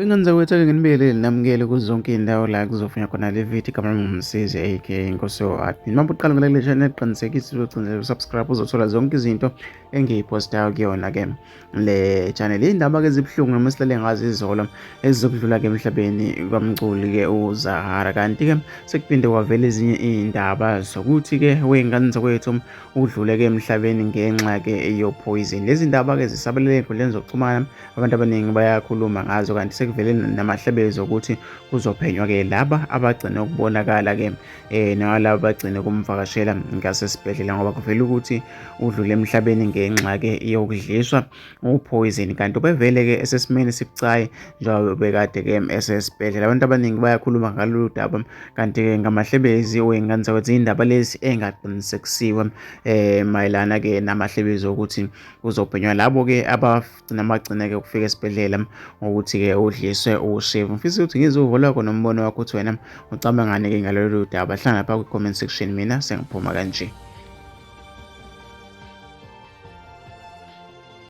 Ingane zakwethu ake nginibelele namukele kuzo zonke iy'ndawo la kuzofunywa khona le video. Igama lami nguMsizi aka Inkosi yo-Admin. Uma uqala ngale channel, qinisekisa uzogcina usubscribe, uzothola zonke izinto engiyiphostayo kuyona-ke le channel. Iy'ndaba-ke ezibuhlungu noma esihlale ngazo izolo ezizokudlula-ke emhlabeni kwamculi-ke uZahara, kanti-ke sekuphinde kwavela ezinye iy'ndaba zokuthi-ke wey'ngane zakwethu udlule-ke emhlabeni ngenxa-ke yophoyizini. Lezi ndaba-ke zisabalele ey'nkundleni zokuxhumana, abantu abaningi bayakhuluma ngazo, kanti sekuvele namahlebezi okuthi kuzophenywa-ke laba abagcine ukubonakala-ke nalaba abagcine ukumvakashela ngasesibhedlela, ngoba kuvele ukuthi udlule emhlabeni ngenxa-ke yokudliswa uphoyizini, kanti ubevele-ke esesimeni esibucayi njengoba bekade-ke esesibhedlela. Abantu abaningi bayakhuluma ngalolu daba, kanti-ke ngamahlebezi wey'ngane zakwethu iy'ndaba lezi engaqinisekisiwe mayelana-ke namahlebezi okuthi kuzobhenywa labo-ke abagcina bagcina-ke ukufika esibhedlela ngokuthi-ke udliswe ushevu. Ngifisa ukuthi ngizwe uvo lwakho nombono wakho ukuthi wena ucabangani-ke ngalolu daba. Hlala lapha kwi-comment section, mina sengiphuma kanje.